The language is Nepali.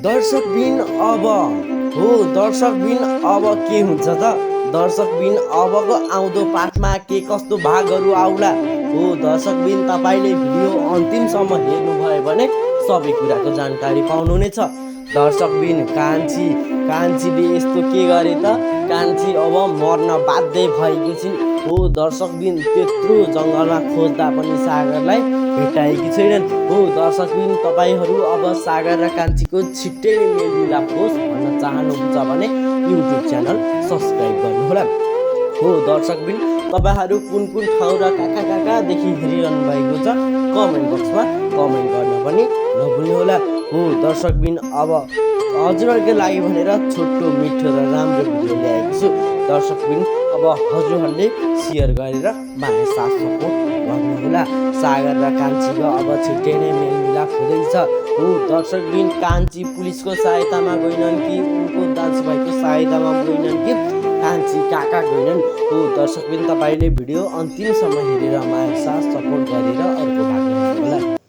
दर्शकबिन अब हो दर्शकबिन अब के हुन्छ त दर्शकबिन अबको आउँदो पाठमा के कस्तो भागहरू आउला हो दर्शकबिन तपाईँले भिडियो अन्तिमसम्म हेर्नुभयो भने सबै कुराको जानकारी पाउनुहुनेछ। दर्शकबिन कान्छीले यस्तो के गरे त कान्छी अब मर्न बाध्य भएकी छिन् हो दर्शकबिन त्यत्रो जङ्गलमा खोज्दा पनि सागरलाई भेटाएकी छैनन् हो दर्शकबिन तपाईँहरू अब सागर र कान्छीको छिट्टै मेलमिलाप होस् भन्न चाहनुहुन्छ भने युट्युब च्यानल सब्सक्राइब गर्नुहोला। हो दर्शकबिन तपाईँहरू कुन कुन ठाउँ र कहाँदेखि हेरिरहनु भएको छ कमेन्ट बक्समा कमेन्ट गर्न पनि नभुल्नुहोला। हो दर्शकबिन अब हजुरहरूको लागि भनेर छोटो मिठो र राम्रो भिडियो ल्याएको छु। दर्शकबिन अब हजुरहरूले सेयर गरेर माया साथ सपोर्ट गर्नुहोला। सागर र कान्छीको अब छिट्टै नै मेलमिलाप हुँदैछ। हो दर्शकबिन कान्छी पुलिसको सहायतामा गएनन् कि उनको दाजुभाइको सहायतामा गएनन् कि कान्छी कहाँ गएनन् हो दर्शकबिन तपाईँले भिडियो अन्तिमसम्म हेरेर माया साथ सपोर्ट गरेर अर्को भाग हेर्नुहोला।